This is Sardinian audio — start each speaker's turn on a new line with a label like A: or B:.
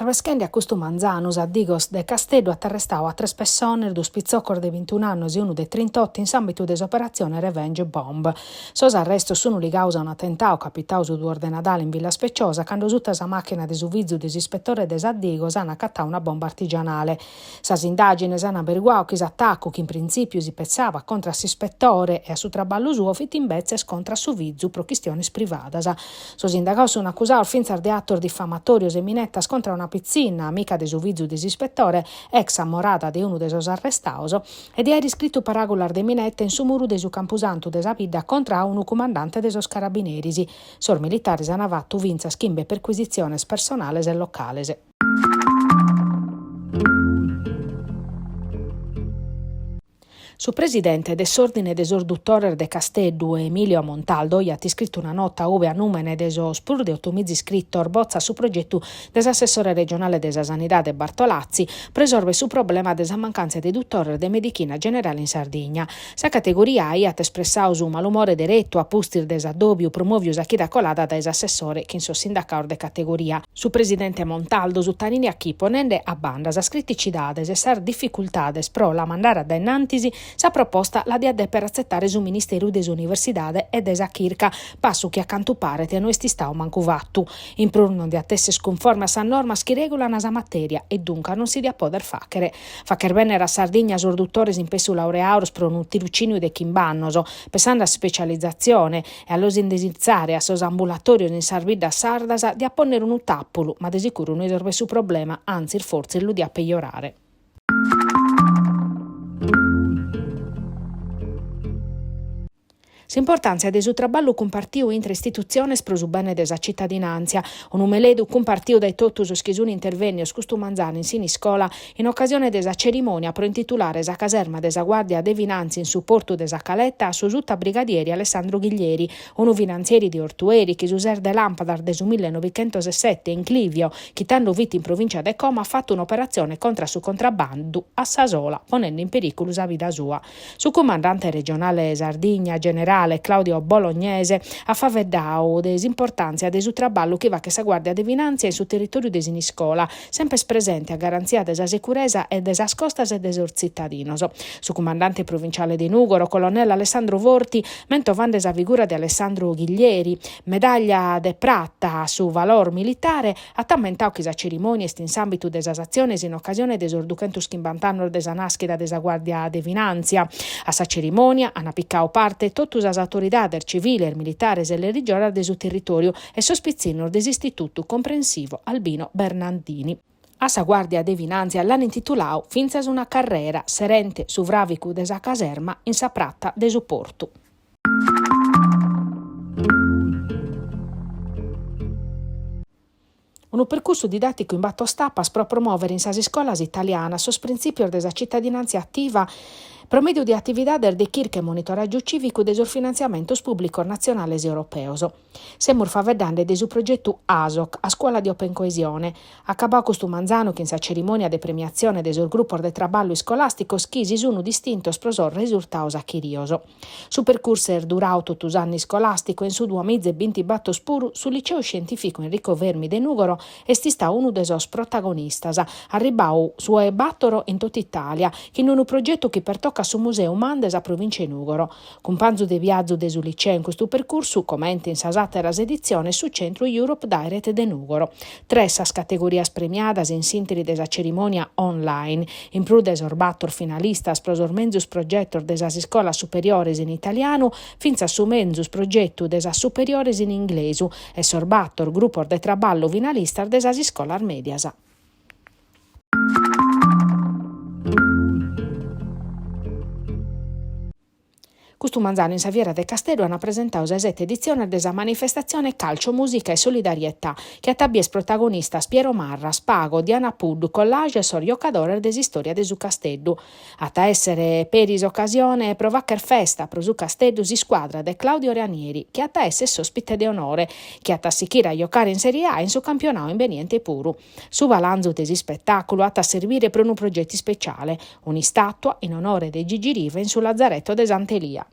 A: Arbeschende a custu manzanu, sa Digos de Casteddu at arrestadu a tres pessones, duos pitzocos de bintun'annos e unu de trintoto in s'àmbitu de s'operatzione Revenge Bomb. Sos arrestos sunt ligados a un'atentadu capitadu su duos de Nadale in Villaspeciosa, cando suta sa màchina de su fizu de s'ispetore de sa Digos ant acatadu una bomba artigianale. Sas indàgines ant aberguadu chi s'atacu, chi in printzìpiu si pensabat contra a s'ispetore e a su traballu suo, fit imbetzes contra a su fizu pro chistiones privadas. Sos indagados sunt acusados fintzas de atos difamatòrios e minetas contra a una pitzinna, amica de su fizu de s'ispetore, ex amorada de unu de sos arrestados, e de àere iscritu paràgulas de mineta in su muru de su campusantu de sa bidda contra a unu cumandante de sos carabineris. Sos militares ant fatu fintzas chimbe percuisitziones personales e locales. Su presidente de s'Òrdine de sos Dutores de Casteddu, Emilio Montaldo, aiat iscritu una nota ue a nùmene de sos prus de otomiza iscritos botzat su progetu de s'assessore regionale de sa Sanidade Bartolazzi pro isòrvere su problema de sa mancàntzia de dutores de medichina generale in Sardigna. Sa categoria aiat espressadu su malumore deretu a pustis de s'addòbiu promòviu sa chida colada dae s'assessore chin sos sindacados de categoria. Su presidente Montaldo sutalìniat chi, ponende a banda sas criticidades e sas dificultades pro la mandare a dae in antis, sa proposta la diat dèpere atzetare su Ministeru de s'Universidade e de sa Chirca, passu chi a cantu paret no est istadu mancu fatu. In prus non diat èssere cunforme a sas normas chi règulan sa matèria e duncas non si diat pòdere fàghere. Fàghere bènnere a Sardigna sos dutores in pessu laureados pro unu tirocìniu de chimb'annos, pensende a s'ispecializatzione, e a los indiritzare a sos ambulatòrios in sas biddas sardas diat pònnere unu tàpulu, ma de sicuru no isorvet su problema, antzis fortzis lu diat pejorare. S'importàntzia de su traballu cumpartiu intre istitutziones pro su bene de sa citadinàntzia, unu meledu cumpartiu dae totu sos chi sunt intervènnios custu manzanu in Siniscola in ocasione de sa cerimònia pro intitulare sa caserma de sa Guàrdia de Finàntzia in su portu de sa Caleta a su sutabrigadieri Alessandro Ghiglieri, unu finantzieri de Ortueri chi su ses de làmpadas de su millenovichentosesete in Clivio, chi tando fit in provìncia de Como at fatu un'operatzione contra a su contrabandu a sa sola ponende in perìculu sa vida sua. Su cumandante regionale Sardigna, generale Claudio Bolognese, at faeddadu de s'importàntzia de su traballu chi faghet sa Guàrdia de Finàntzia in su territòriu de Siniscola, semper presente a garantzia de sa securesa e de sas costas e de sos tzitadinos. Su cumandante provinciale de Nùgoro, colonnello Alessandro Forti, mentovande sa figura de Alessandro Ghiglieri, medàllia de prata a su valor militare, At ammentadu chi sa cerimònia est in s'àmbitu de sas atziones in ocasione de sos duchentoschimbant'annos de sa nàschida de sa Guàrdia de Finàntzia. A sa cerimònia ant picadu parte totu sas autoridades civiles, militares e religiosas de su territòriu e sos pitzinnos de s'Istitutu Comprensivo Albino Bernardini. A sa Guàrdia de Finàntzia l'ant intituladu fintzas una carrera serente su fràvicu de sa caserma in sa prata de su portu. Unu percursu didàticu in bator tapas pro promòvere in sas iscolas italianas sos printzìpios de sa citadinàntzia ativa pro mèdiu de atividades de chirca e monitoràgiu cìvicu de sos finantziamentos pùblicos natzionales e europeos. Semus faeddende de su progetu ASOC, A Scuola di Open Coesione, Acabadu custu manzanu chin sa cerimònia de premiatzione de sos grupos de traballu iscolàsticos chi si sun distintos pro sos resurtados achiridos. Su percursu est duradu totu s'annu iscolàsticu e in su duamiza e bintibator puru su Liceu Scientìficu Enrico Fermi de Nùgoro est istadu unu de sos protagonistas, arribbadu su 'e bator in totu Itàlia, chin unu progetu chi pertocat su Museu Man de sa provìncia 'e Nùgoro. Cumpanzu de viazu de su Liceu in custu percursu, comente in sas àteras editziones, su Centru Europe Direct de Nùgoro. Tres sas categorias premiadas in s'ìnteri de sa cerimònia online, in prus de sos bator finalistas pro sos menzus progetos de sas iscolas superiores in italianu, fintzas su menzus progetu de sas superiores in inglesu e sos bator grupos de traballu finalistas de sas iscolas mèdias. Custu manzanu in sa Fiera de Casteddu ant presentadu sa 'e sete editziones de sa manifestatzione Calcio, Musica e Solidarietà, chi at a bier protagonistas Piero Marras, Pago, Diana Puddu, Collage e sos jocadores de s'istòria de su Casteddu. At a èssere peri s'ocasione pro fagher festa pro su Casteddu s'iscuadra de Claudio Ranieri, chi at a èssere s'òspite de onore, chi at a sighire a jocare in Serie A in su campionadu imbeniente puru. Su balanzu de s'ispetàculu at a servire pro unu progetu ispeciale, un'istàtua in onore de Gigi Riva in su Lazaretto de Sant'Elia.